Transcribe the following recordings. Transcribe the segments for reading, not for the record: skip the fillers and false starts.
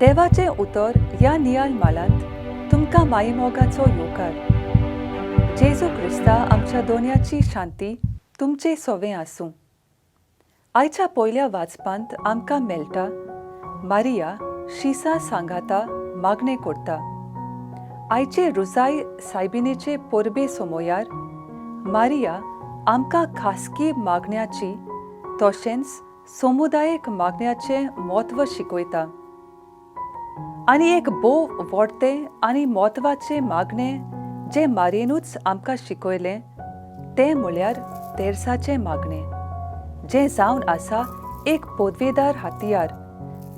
देवाचें उतर ह्या नियाळ मालांत तुमकां माईमोगाचो येवकार. जेजू क्रिस्ता आमच्या दोनयाची शांती तुमचे सोवें आसूं. आयच्या पयल्या वाचपांत आमकां मेळटा, मारिया शिसा सांगाता मागणें करता. आयचे रुजाय सायबिणीचे परबे समयार मारिया आमकां खासगी मागण्याची तशेंच समुदायीक मागण्याचें म्हत्व शिकयता आनी एक भोव व्हडतें आनी म्हत्वाचें मागणें जें मारयेनूच आमकां शिकयलें तें म्हळ्यार तेर्साचें मागणें, जें जावन आसा एक पदवेदार हतियार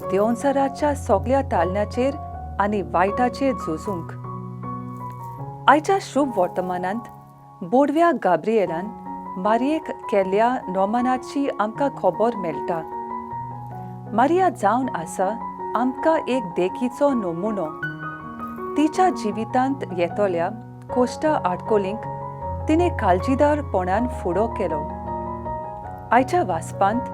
देंवचाराच्या सगळ्या तालण्याचेर आनी वायटाचेर झुजूंक. आयच्या शुभ वर्तमानांत बोडव्या गाब्रिएलान मारयेक केल्ल्या नोमानाची आमकां खबर मेळटा. मारिया जावन आसा आमकां एक देखीचो नमुनो. तिच्या जिवितांत येतल्या कोश्टा आडकोलींक तिणें काळजीदारपणान फुडो केलो. आयच्या वाचपांत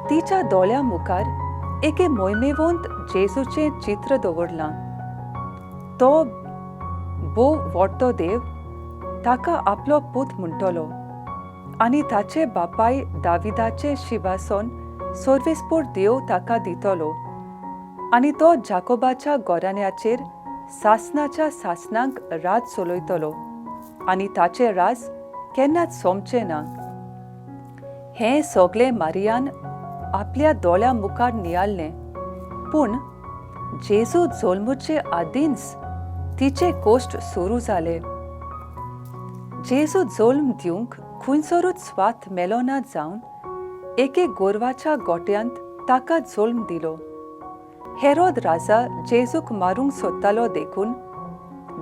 तिच्या दोळ्या मुखार एके मोहिमेवंत जेजूचें चित्र दवरलां. तो भोव व्हडतो देव ताका आपलो पूत म्हणटलो आनी ताचे बापाय दाविदाचें शिवासन सर्वेस्पोर देव ताका दितलो आनी तो जाकोबाच्या गोराण्याचेर सासनाच्या सासनाक राज चलयतलो आनी ताचें राज केन्नाच सोंपचें ना. हें सगळें मारियान आपल्या दोळ्या मुखार नियाळ्ळें, पूण जेजू जल्मुचे आदींच तिचे कोश्ट सुरू जाले. जेजू जल्म दिवंक खंयसरूच स्वात मेलो ना जावन एके गोरवाच्या गोट्यांत ताका जल्म दिलो. हेरोद राजा जेजूक मारूंक सोदतालो, देखून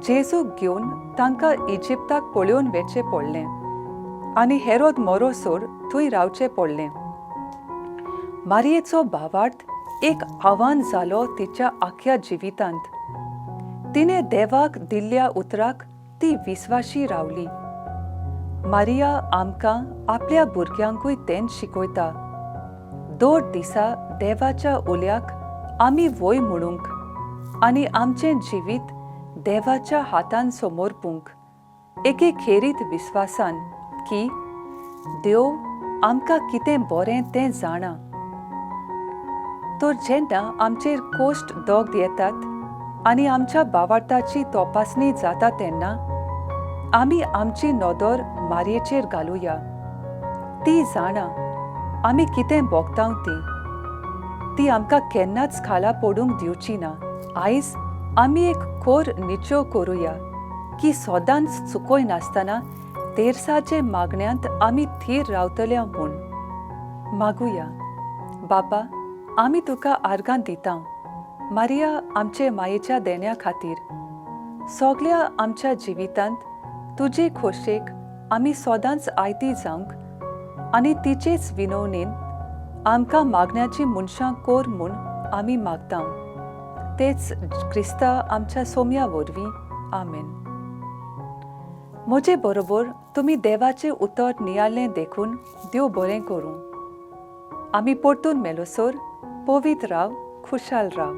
जेजूक घेवन तांकां इजिप्ताक पळोवन वेचें पडलें आनी हेरोद मरोसर थंय रावचें पडलें. मारयेचो भावार्थ एक आव्हान जालो तिच्या आख्या जिवितांत. तिणें देवाक दिल्ल्या उतराक ती विस्वाशी रावली. मारिया आमकां आपल्या भुरग्यांकूय तेंच शिकयता, दर दिसा देवाच्या उल्याक आमी वय म्हणूंक आनी आमचें जिवीत देवाच्या हातान समर्पूंक, एके खेरीत विस्वासान की देव आमकां कितें बरें तें जाणा. तर जेन्ना आमचेर कोश्ट दोग येतात आनी आमच्या भावार्थाची तपासणी जाता तेन्ना आमी आमची नदर मारयेचेर घालुया. ती जाणा आमी कितें भोगता ती. ती आमकां केन्नाच खाला पडूंक दिवची ना. आयज आमी एक कोर निश्चेव करुया की सदांच चुकय नासतना तेर्साचे मागण्यांत आमी थीर रावतल्या म्हूण. मागुया. बाबा, आमी तुका आर्गां दिता मारिया आमचे मायेच्या देण्या खातीर. सगळ्या आमच्या जिवितांत तुजे खोशेक आमी सदांच आयती जावंक आनी तिचेच विनवणेन आमकां मागण्याची मनशां कोर म्हूण आमी मागता. तेच क्रिस्ता आमच्या सोम्या वरवीं. आमेन. म्हजे बरोबर तुमी देवाचें उतर नियाळ्ळें देखून देव बरें करूं. आमी परतून मेलोसर पवित्र राव, खुशाल राव.